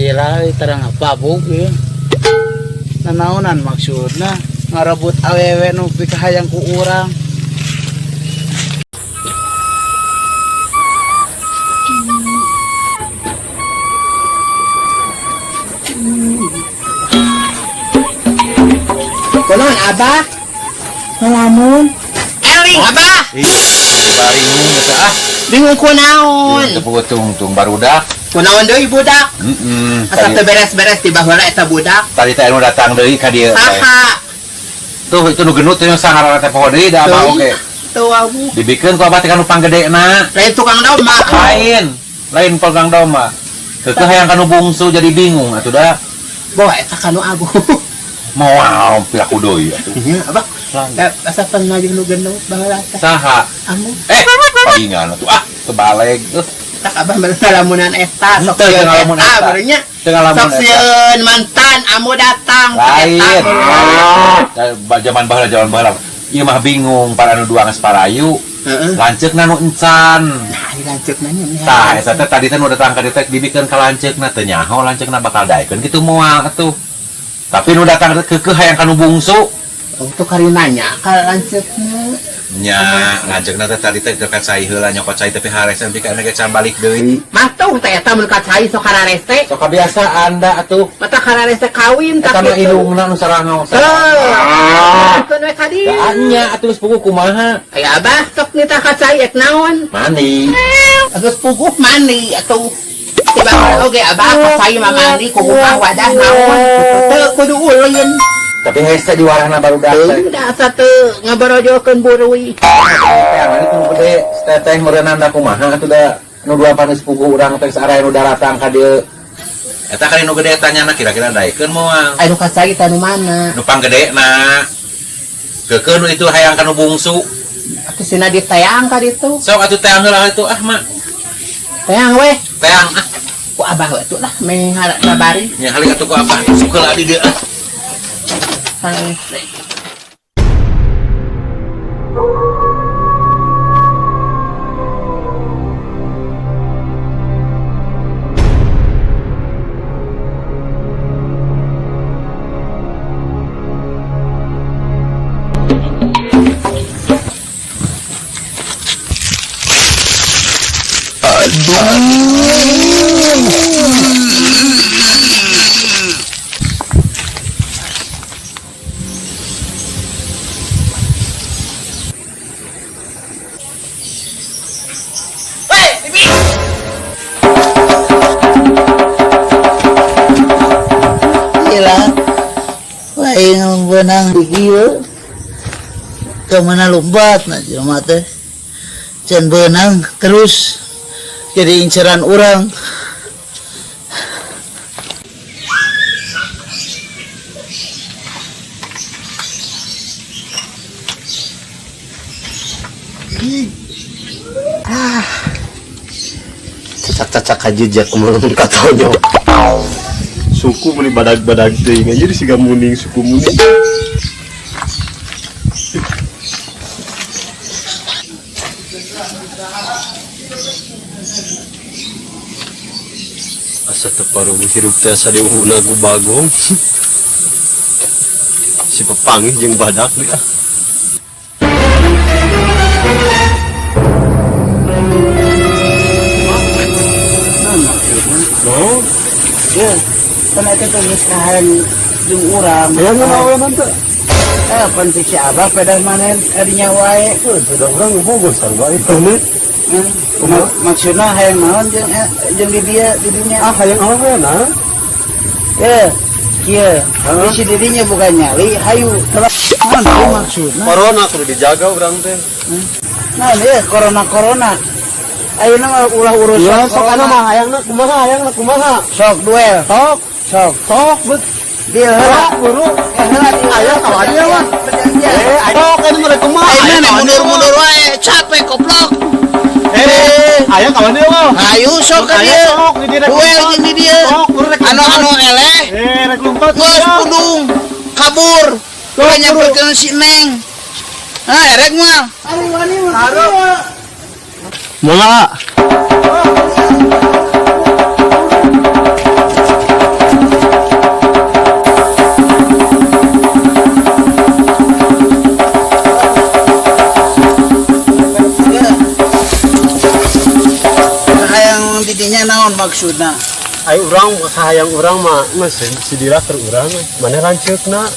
Gila, tarang mabuk ieu. Nanaonan maksudna ngarebut awewe nu pikahayang ku urang. Kunaon, Abah? Ngelamun. Eling, Abah. Ih, baringung geus ah. Bingung kunaon. Teu puguh tungtung barudak. Kunaon deui budak? Heeh. Asa teu beres-beres ti baheula eta budak. Tadi teh anu datang deui ka dieu teh. Saha? Tuh itu nu gendut teh sangarana teh poho deui da abah oge. Tuh abu. Dibikeun ku abah teh kanu panggedena. Lain tukang domba. Lain, lain pegang domba. Keukeuh hayang kanu bungsu jadi bingung atuh da. Bawa eta kanu abu. Moal piraku deui atuh. Nya, Abah. Eh, asa pernah jeung nu gendut baheula teh. Saha? Amu. Eh, palingan atuh ah, kebaleg. Tak Abah meureun ngalamunan eta sok Henteu, sieun teu ngalamun eta eta. meureun nya. Teu ngalamun Sok eta. sieun mantan amu datang ka Lain. eta meureun. Zaman baheula zaman baheula. Ieu mah bingung para nu dua geus parayu. Heeh. Lanceukna nu encan. Nah, ari lanceukna nya. Tah, eta teh tadi teh nu datang ka dieu teh dibikeun ka lanceukna teu nyaho lanceukna bakal daekeun kitu moal atuh. Tapi nu datang teh keukeuh hayang ka nu bungsu. Oh, tuh kari nanya ka lanceukna. Nya, lanceukna teh tadi teh dekat cai heula nyokot cai tapi harese nepi ka ge can balik deui. Matung teh eta mun ka cai sok karareste. Sok kabiasaan da atuh. Mata karareste kawin Eta tak mah kitu. indungna nu sarangau. Teuh. Keun we ka dieu. Da nya atuh geus puguh kumaha? Aya Abah sok nitah ka cai ek naon? Mandi. Geus puguh mandi atuh. Tiba oge Abah ka cai mah mandi kumaha wadah naon. Teu kudu ulin. Tapi hese di warahna barudak teh. Teuing da asa teu ngaborojokeun burui. Teh anu nu gede, teteh meureunana da kumaha atuh da nu dua panis puguh urang teh saraya nu daratang ka dieu. Eta kali nu gede tanyana kira-kira daekeun moal. Anu ka cai teh nu mana? Nu panggedena. Keukeuh nu itu hayang ka nu bungsu. Atuh sina diteang ka ditu. Sok atuh teang heula atuh ah mak. Teang weh. Teang ah. Ku Abah we atuh lah meh sabari. Nya halik atuh ku abah sok heula di dieu ah. Hese. Weh, Bibi. Gila. Lain benang di kieu. Kemana lompat nah jelema teh. Can benang terus jadi inceran urang. Cacak-cacak aja jak mun katonyo. Suku meni badag-badag teuing aja di siga muning suku muning. Asa teu paruh hirup teh asa diuhuna ku bagong. Si papanggih jeung badak deui ah. No. Ya, kan eta teh geus kahayan jeung urang. Hayang ngawenan teh. Eh, pan si Abah pedah manen adinya wae. Sudah urang bogoh sarua itu nih. Maksudna hayang naon jeung jeung di dia di dinya. Ah, hayang awewe Ya, kieu. Di si didinya bukan nyali, hayu. Naon ieu maksudna? Corona kudu dijaga urang teh. Nah, ya corona-corona. Ayeuna mah ulah urusan Ya, sok corona. ana mah hayangna kumaha, hayangna kumaha. Sok duel. Sok, Sok. sok bet. Deal heula. Sok buru. Eh, heula deal. Aya ka dieu mah. Perjanjian. Eh, sok ini mereka kumaha. Ayeuna nih mundur-mundur wae, capek koplok. Eh, aya ka dieu mah. Hayu sok ka Aya dieu. sok di dieu rek Duel lompat. jeung di dieu. Sok buru rek Anu lompat. anu eleh. Eh, rek lompat. Geus pundung. Kabur. Ulah nyamperkeun si Neng. Nah, erek moal. Ari wani mah. Mangga. Naon maksudna? Ai urang kahayang urang mah geus si Dila keur urang maneh lanceukna.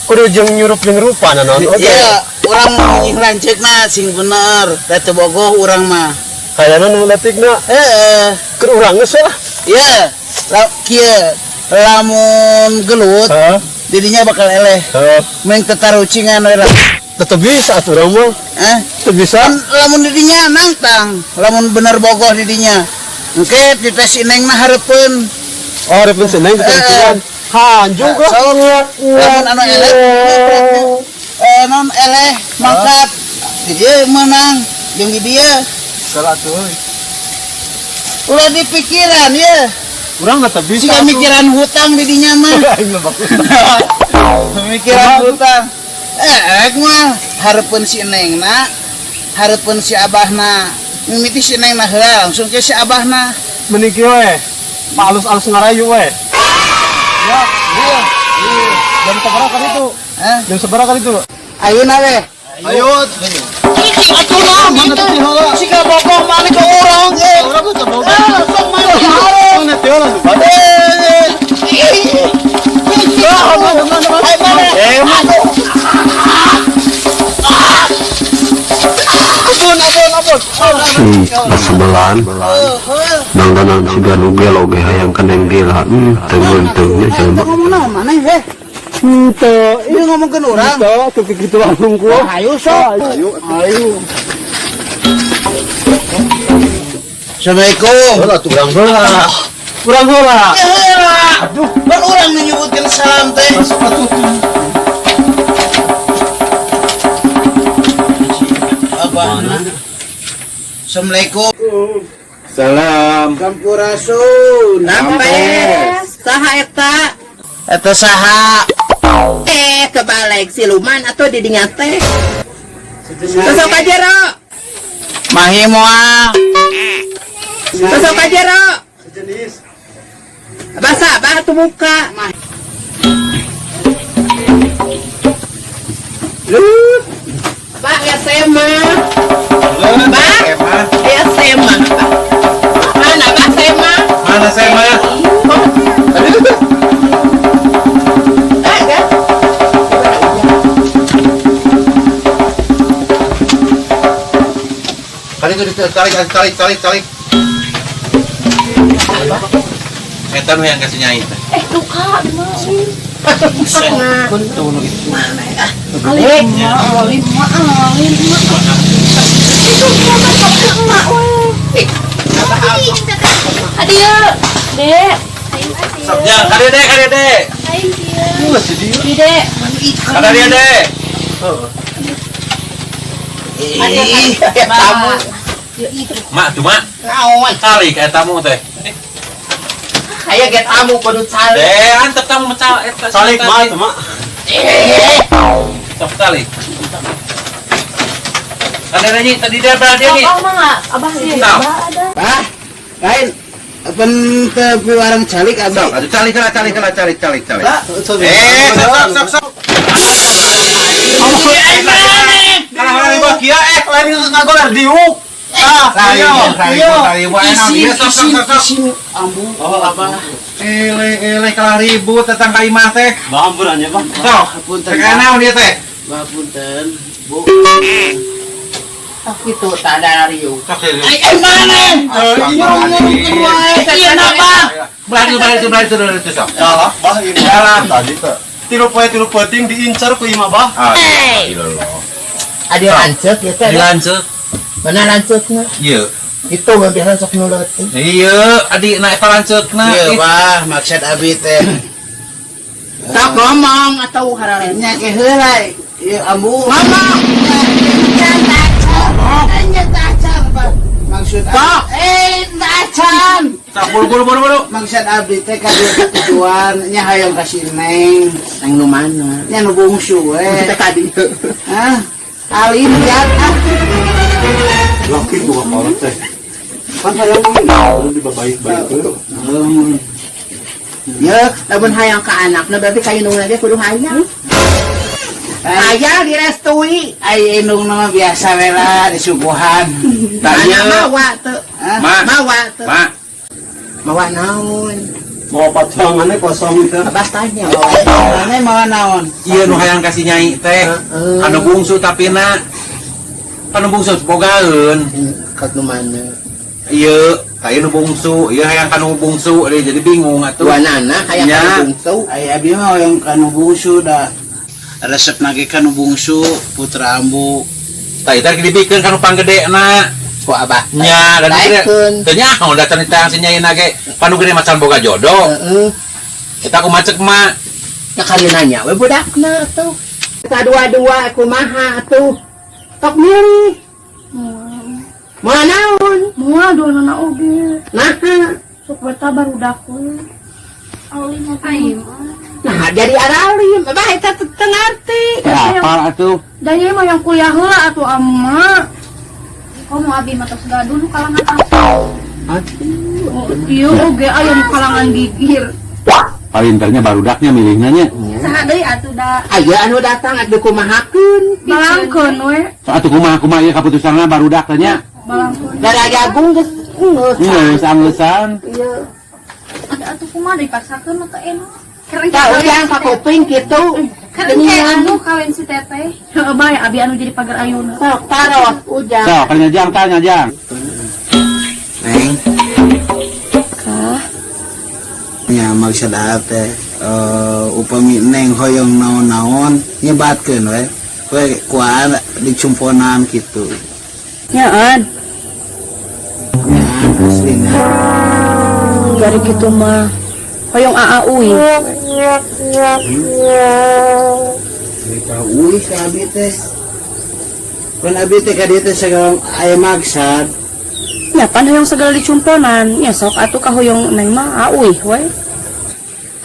Kudu jeung nyurup jeung rupa naon oge. Ya, urang nyih lanceukna sing bener. Da teu bogoh urang mah. Kayana nu leutikna Heeh. keur urang geus lah. Ya, la, kieu lamun gelut Heeh. didinya bakal eleh. Heeh. Mending tetarucingan we lah. Tetep bisa atuh urang mah. Eh, Teu bisa. kan lamun didinya nangtang, lamun bener bogoh didinya. Engke dites ineng mah hareupeun. Oh, hareupeun seneng ditentuan. Hanjung kok. Sok lamun anu eleh non eleh mangkat di dieu meunang jeung di dieu. Salah tuh. Ulah dipikiran ya. Urang mah teu bisa. Siga mikiran hutang di dinya mah. Aing mah bagus. Mikiran hutang. Eh, rek mah hareupeun si Nengna, hareupeun si Abahna. Mimiti si Nengna heula langsung ke si Abahna. Mending kieu we. Alus-alus ngarayu we. Ya, iya. Jam sabaraha kan itu? Hah? Jam sabaraha kan itu? Ayeuna we. Ayo. Atuh lah gitu. Siga bogoh maneh ke urang eh. Urang mah teu bogoh. Eh, sok maneh hareup. Mana teu lah lupa. Eh. Ayo mana? Eh, Ampun, ampun, ampun. Sebelahan dangdanan siga nu gelo ge hayang keneng gila teu meunteungnya jelema. Ngomong naon maneh heh? Henteu. Ieu ngomongkeun urang. Henteu, teu kitu langsung ku. Ayo sok. Ayo, ayo. Assalamualaikum. Heula tuh urang heula. Urang heula. Ya heula. Aduh, kan urang nu nyebutkeun salam teh. Masuk atuh. Abahna. Assalamualaikum. Salam. Sampurasun. Rampes. Saha eta? Eta saha? Eh, kebalik siluman atau di dinya teh. Sosok ka jero. Mahi moal. Sosok ka jero. Basa abah tuh muka. Luh. Bah, ya sema. Bah, ya sema. Bah. Mana bah sema? Mana sema? Ah, kan? Kali itu tarik tarik tarik tarik. Eta nu yang kasih nyai teh. Eh, luka gimana? Tuh nu gitu. Alim, alim, itu emak weh. Adia, Dek. Sok ya, kade dek, kade dek. Dek. Kade dia dek. Ih, tamu. Mak, tuh mak. Naon? Calik eta tamu teh. Aya ge tamu kudu calik. Eh, antep tamu mecal eta. Calik mah atuh mah. Sok calik. Kade nyi tadi dia berada dia nih. Abah mah nggak? Abah sih. Abah ada. Bah, lain pen teu piwarang calik abdi. Sok, atuh calik heula, calik heula, calik calik calik. Sok, Eh, sok sok sok sok. Kalah kalah ribu kieu eh. Lain ngagoler diuk. Ah, Iya, iya. ribu enak Isin, dia sok sok isin, sok sok. isin. Ambu, abah. Ele ele kalah ribut tentang ka imah teh. Bah, ampuran ya, Bang. Sok, Punten. teh naon dia teh? Bah, punten. Bu. Oh, gitu tak ada riuh. Sok deh. Ai, ai mana? Nyurung-nyurungkeun wae. Iya napa? Belah itu, belah itu, belah itu, belah itu sok. Salah, bah ini. Salah. Tadi teh. Tilu poe tilu peuting diincar ku imah bah. Ah, ilallah. Ada lanceuk ya teh. Dilanceuk. Mana lanceukna? Iya. Itu mah biasa sok nu leutik. Iya, adik na eta lanceukna. Iya, bah, maksud abi teh. Sok ngomong atau hararen. Nya ke heula. Ieu ambu. Ngomong. Nya tacan. Nya tacan, Pak. Maksud Sok. Eh, tacan. Sok buru buru buru buru. Maksud abdi teh ka dieu tujuan nya hayang ka si Neng. Neng nu mana? Nya nu bungsu we. Kita ka dieu. Hah? Alim ya ah. Laki gua kolot teh. Kan hayang ini dibabaik-baik. Ya, lamun hayang ka anakna berarti ka indungna ge kudu hayang. Hayang direstui. Ai indung mah biasa we lah disuguhan. Mana mawa teu? Hah? Ma, Mawa teu. Ma. Mawa naon? Mau pacangannya kosong itu. Abah tanya. Mana mawa naon? Iya nu hayang kasih nyai teh. Heeh. Anu bungsu tapi na anu bungsu bogaeun. Kat nu mana? Iya, kayak nu bungsu, iya hayang kanu bungsu, dia jadi bingung atuh. Dua nana hayang Nya. kanu bungsu. Ai abi mah hoyong kanu bungsu dah. Resep nage kanu bungsu putra ambu. Tah eta dibikeun kanu panggedena. Ku abah. Nya, dan Daekeun. teu nyaho da cenah si nyai nage panu gede macan boga jodoh. Heeh. Eta kumaha cek mak. Ya kali nanya we budakna atuh. Ka dua-dua kumaha atuh? Tok milih. Moal naon? Moal dua nana oge. Naha. Sok beta barudak we. Alim. Nah, jadi aralim. Abah eta teu ngarti. Apal atuh. Da ieu mah yang kuliah heula atuh amma. Komo abi mah tos gaduh nu kalangan asuh. Aduh. Ieu oge aya nu kalangan gigir. Palinternya barudaknya milihnya nya. Saha deui atuh da? Aya anu datang atuh kumahakeun. Balangkeun we. Atuh kumaha kumaha ieu kaputusanna barudak teh nya. Balangkeun. Darah jagung geus geus. Geus angeusan. Iya. Ada atuh kumaha dipaksakeun mah teu enak. Tah ujang ka kuping kitu. Keren anu kawin si teteh. Heeh bae abi anu jadi pagar ayuna. Sok taros ujang. Sok kali nyajang tah nyajang. Neng, Kah? nya maksud teh upami neng hoyong naon-naon nyebatkeun we. We kuaan dicumponan kitu. Nyaan. Nya aslina. Dari kitu mah hoyong aa uih. Cerita uih ka abi teh. Pan abi teh ka dieu teh sagala aya maksad. Nya pan hoyong segala dicumponan. Nya sok atuh ka hoyong neng mah aa uih we.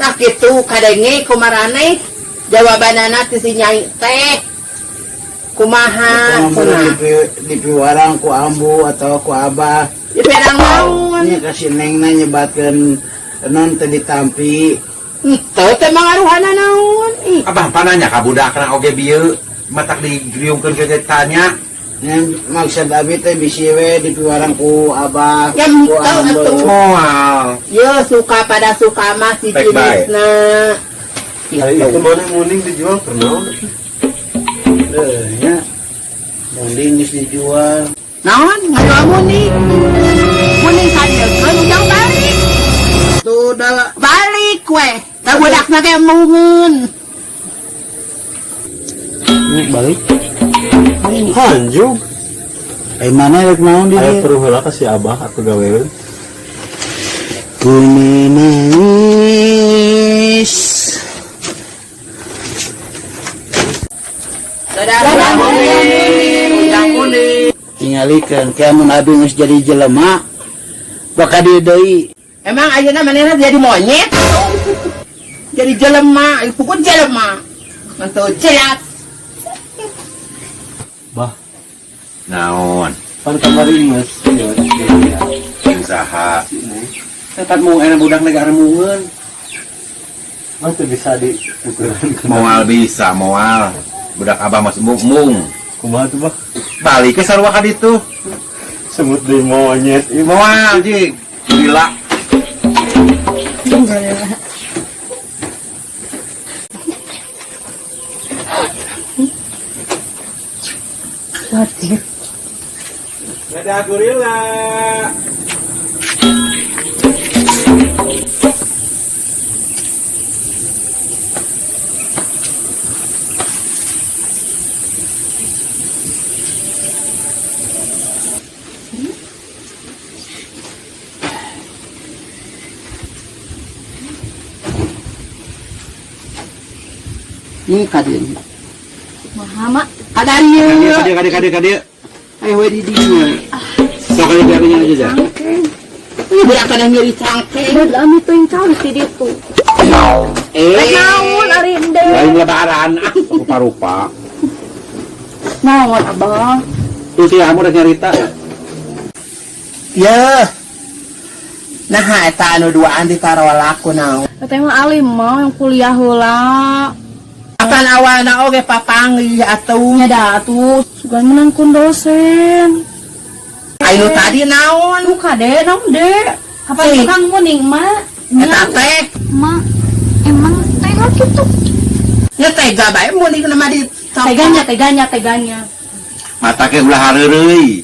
Tah kitu kadenge kumarane jawabanana ti si nyai teh. Kumaha Kumaha dipiwarang ku ambu atau ku abah. Dipiwarang naon? Nya ka si nengna nyebatkeun non teh ditampi. Henteu teh mangaruhana naon? Ih. Abah pananya ka budakna oge bieu matak digriungkeun ke tanya. Nya maksud abi teh bisi we dipiwarang ku abah, Ya, ku henteu ambu. atuh. Moal. Ye suka pada suka mah si Baik, baik. jenisna. Ari itu mana muning dijual keur naon? Nya munding geus dijual. Naon ngajual muning? Muning sadiekeun ujang balik. Tuh dah Balik we. Da budakna ge embungeun. Balik. Hanjung. Ai mana rek naon di Aya dieu? perlu heula ka si abah atuh gaweun. Ku menangis. Dadah muning. Ujang muning. Tingalikeun ke amun abi geus jadi jelema bakal dieu deui. Emang ayeuna manehna jadi monyet? Jadi jelema, pukul jelema. Mantu jelas. Bah, Naon? pan kamari geus ieu. Jeung saha? Eta mung enak budak negara mungeun. Mah teu bisa ditukeran. Moal bisa, moal. Budak abah masih mung. Kumaha tuh, Bah? Balik ke sarua ka ditu. Sebut deui monyet. Ih, moal jig. Gila. Khawatir. Dadah gorila. Ini kadieu. Maha mak. Kadarieu. Kadieu kadieu kadieu kadieu. Ayo we di dieu. Sok kadieu kadieu aja ja. Ini budak kana nyeri cangkeng. Udah lami teuing cawis di ditu. Eh, Rek naon ari ende? Lain lebaran, ah, rupa-rupa. Naon abang? Tuh si kamu udah nyarita. Yeuh. Nah, eta anu duaan ditarolak ku naon? Teteh mah alim mah yang kuliah heula. Apan awalna oge papanggih atuh. Nya da atuh sugan menangkun dosen. Ayo tadi naon? Aduh kade naon de? Kapan tukang muning, Mak? Eta teh Mak, emang tega gitu. Nya tega bae muning mah di Teganya, teganya, teganya. Mata ke ulah hareureuy.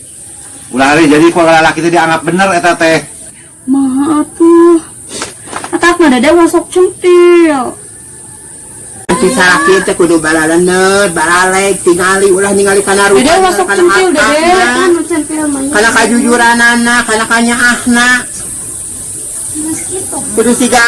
Ulah hareureuy jadi ku lalaki teh dianggap bener eta teh. Mah atuh. Atak mah dada masuk centil. Si salaki teh kudu balaleuneur, balaleg, tingali ulah ningali kana rupa. Dede masuk kana centil, Dede. akhlakna, Kan centil mah. kana kajujuranana, kana kanyaahna. Kudu siga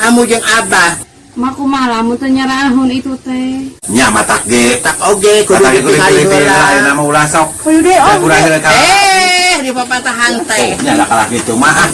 amu jeung abah. Mak kumaha lamun teu nyarahun itu teh. Nya matak ge. Tak oge kudu Matak ge kudu ditingali dipilih heula. ayeuna mah ulah sok. Kudu deh, Da oh. kurang heula ka. Eh, di papatahan teh. Nya da kalah kitu mah ah.